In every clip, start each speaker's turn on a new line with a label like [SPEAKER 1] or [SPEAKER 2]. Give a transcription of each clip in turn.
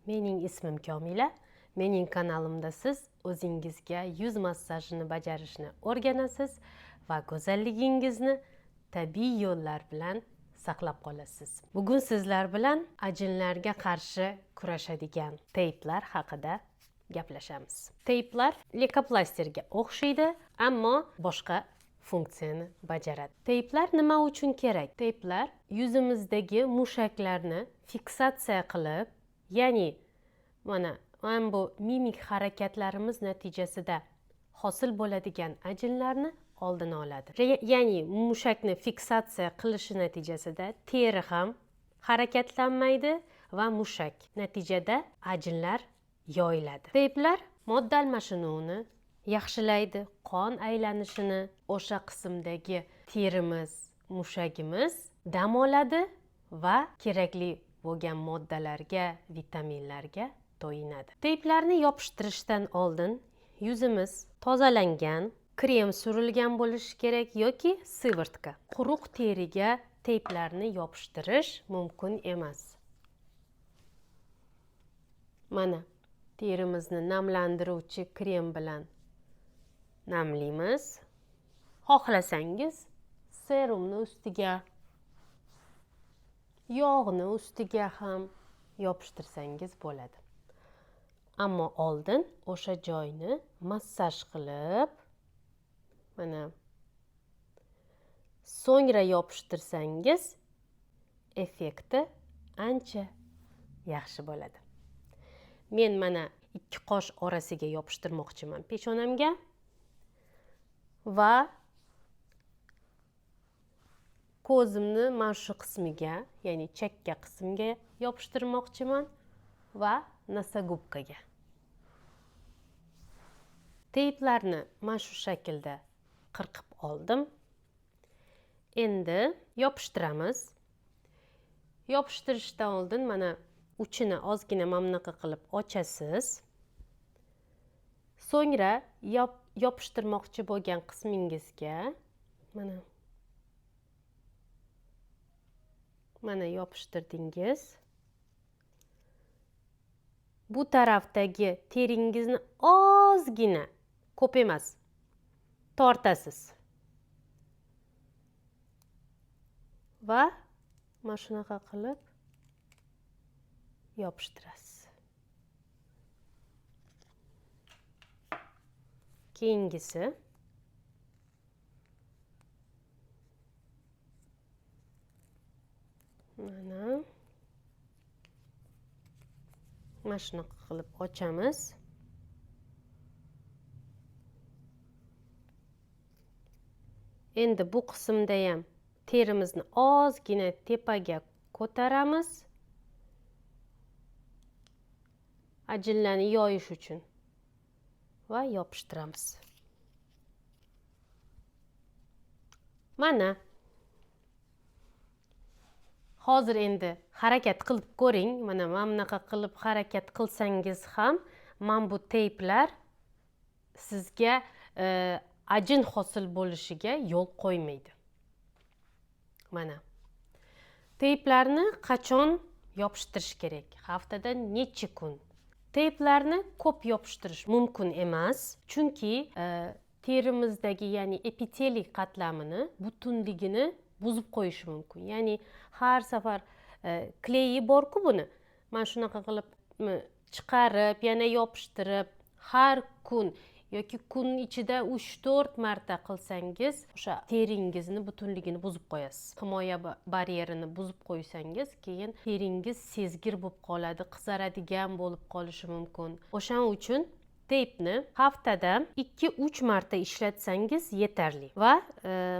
[SPEAKER 1] Mening ismim Komila. Mening kanalimda siz o'zingizga yuz massajini bajarishni o'rganasiz va go'zalligingizni tabiiy yo'llar bilan saqlab qolasiz. Bugun sizlar bilan ajinlarga qarshi kurashadigan teyplar haqida gaplashamiz. Teyplar leykoplasterga o'xshaydi, ammo boshqa funksiyani bajaradi. Teyplar nima uchun kerak? Teyplar yuzimizdagi mushaklarni fiksatsiya qilib, ya'ni mana bu mimik harakatlarimiz natijasida hosil bo'ladigan ajinlarni oldini oladi. Ya'ni mushakni fiksatsiya qilishi natijasida teri ham harakatlanmaydi va mushak, natijada ajinlar yoyiladi. Teyplar modda almashinuvini yaxshilaydi, qon aylanishini, o'sha qismdagi terimiz, mushagimiz dam oladi va kerakli bo'lgan moddalarga, vitaminlarga to'yinadi. Teyplarni yopishtirishdan oldin yuzimiz tozalangan, krem surilgan bo'lishi kerak yoki sivirtka. Quruq teriga teyplarni yopishtirish mumkin emas. Mana terimizni namlantiruvchi krem bilan namlaymiz. Xohlasangiz serumni ustiga, yog'ni ustiga ham yopishtirsangiz bo'ladi. Ammo oldin o'sha joyni massaj qilib, mana so'ngra yopishtirsangiz effekti ancha yaxshi bo'ladi. Men mana ikki qosh orasiga yopishtirmoqchiman peshonamga va ko'zimni mana shu qismiga, ya'ni chakka qismiga yopishtirmoqchiman va nosogubkaga. Teyplarni mana shu shaklda qirqib oldim. Endi yopishtiramiz. Yopishtirishdan oldin mana uchini ozgina mana bunaqa qilib ochasiz. So'ngra yopishtirmoqchi bo'lgan qismingizga mana yopishtirdingiz. Bu tarafdagi teringizni ozgina, ko'p emas, tortasiz. Va mana shunaqa qilib yopishtirasiz. Keyingisi mana shunaqa qilib ochamiz. Endi bu qismda ham terimizni ozgina tepaga ko'taramiz. Ajinlarni yoyish uchun va yopishtiramiz. Mana hozir endi harakat qilib ko'ring. Mana bunaqa qilib harakat qilsangiz ham mana bu teyplar sizga ajin hosil bo'lishiga yo'l qo'ymaydi. Mana teyplarni qachon yopishtirish kerak? Haftada necha kun? Teyplarni ko'p yopishtirish mumkin emas, chunki terimizdagi, ya'ni epiteliy qatlamini butunligini buzib qo'yishi mumkin. Ya'ni har safar kleyi bor-ku buni. Mana shunaqa qilib chiqarib, yana yopishtirib, har kun yoki kun ichida 3-4 marta qilsangiz, o'sha teringizni butunligini buzib qo'yasiz. Himoya baryerini buzib qo'ysangiz, keyin teringiz sezgir bo'lib qoladi, qizaradigan bo'lib qolishi mumkin. O'shaning uchun teypni haftada 2-3 marta ishlatsangiz yetarli. Va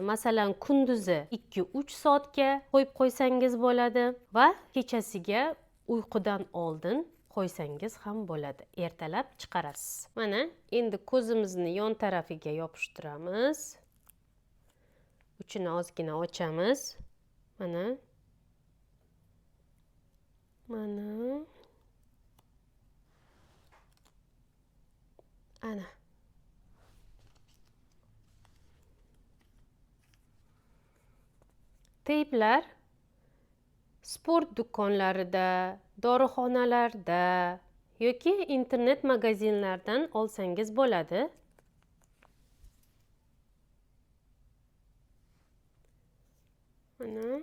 [SPEAKER 1] masalan kunduzi 2-3 soatga qo'yib qo'ysangiz bo'ladi va kechasiga uyqudan oldin qo'ysangiz ham bo'ladi. Ertalab chiqarasiz. Mana endi ko'zimizni yon tarafiga yopishtiramiz. Uchini ozgina ochamiz. Mana. Mana. Ana. Teyplar Sport do'konlarida, dorixonalarda yoki internet magazinlardan olsangiz bo'ladi. Mana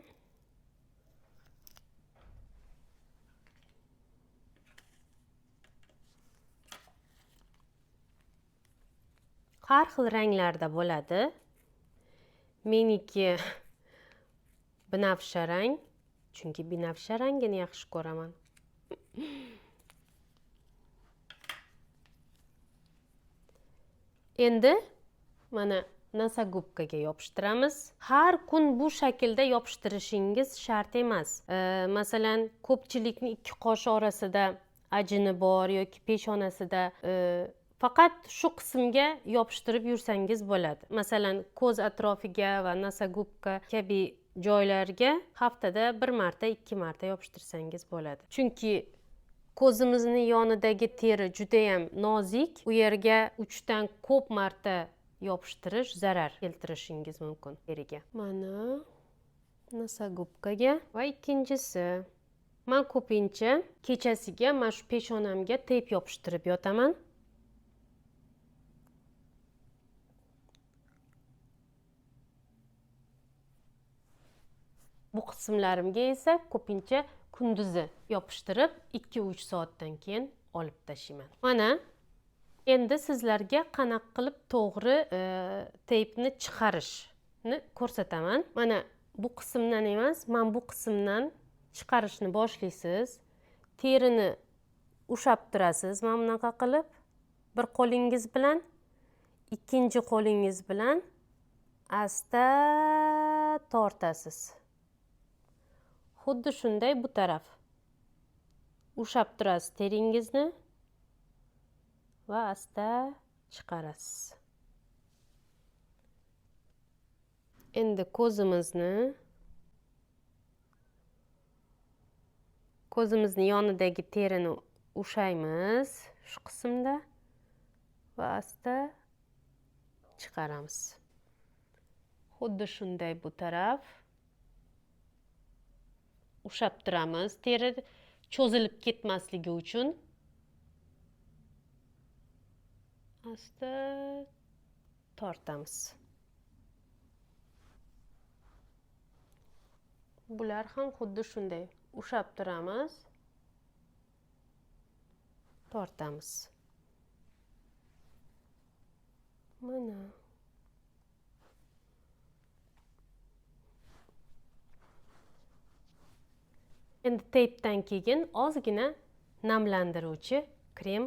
[SPEAKER 1] har xil ranglarda bo'ladi. Meniki binafsha rang, chunki binafsha rangini yaxshi ko'raman. Endi mana nosogubkaga yopishtiramiz. Har kun bu shaklda yopishtirishingiz shart emas. Masalan, ko'pchilikning ikki qoshi orasida ajini bor yoki peshonasida, faqat shu qismga yopishtirib yursangiz bo'ladi. Masalan, ko'z atrofiga va nosogubka kabi joylarga haftada 1 marta, 2 marta yopishtirsangiz bo'ladi. Chunki ko'zimizning yonidagi teri juda ham nozik, u yerga 3 dan ko'p marta yopishtirish zarar keltirishingiz mumkin teriga. Mana nosogubkaga va ikkinchisi, men ko'pincha kechasiga mana shu peshonamga teyp yopishtirib yotaman. Bu qismlarimga esa ko'pincha kunduzi yopishtirib 2-3 soatdan keyin olib tashlayman. Mana endi sizlarga qanaqa qilib to'g'ri teypni chiqarishni ko'rsataman. Mana bu qismdan emas, mana bu qismdan chiqarishni boshlaysiz. Terini ushlab turasiz mana bunaqa qilib, bir qo'lingiz bilan, ikkinchi qo'lingiz bilan asta tortasiz. Xuddi shunday bu taraf. Ushlab turasiz teringizni va asta chiqarasiz. Endi ko'zimizni yonidagi terini ushlaymiz shu qismda va asta chiqaramiz. Xuddi shunday bu taraf. Ushlab turamiz teri cho'zilib ketmasligi uchun. Asta tortamiz. Bular ham xuddi shunday. Ushlab turamiz, tortamiz. Mana. Endi teypdan keyin ozgina namlantiruvchi krem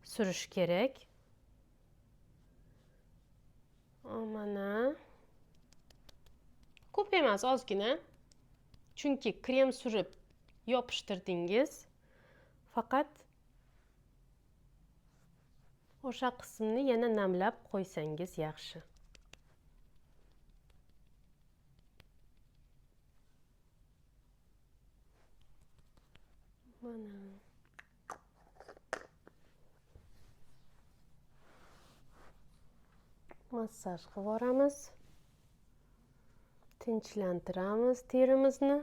[SPEAKER 1] surish kerak. Mana. Ko'p emas, ozgina. Chunki krem surib yopishtirdingiz, faqat o'sha qismni yana namlab qo'ysangiz yaxshi. Mana. Massaj qilib yuboramiz. Tinchlantiramiz terimizni.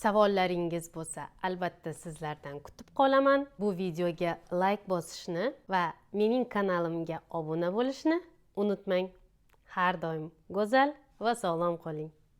[SPEAKER 1] Savollaringiz bo'lsa, albatta sizlardan kutib qolaman. Bu videoga like bosishni va mening kanalimga obuna bo'lishni unutmang. Har doim go'zal va sog'lom qoling.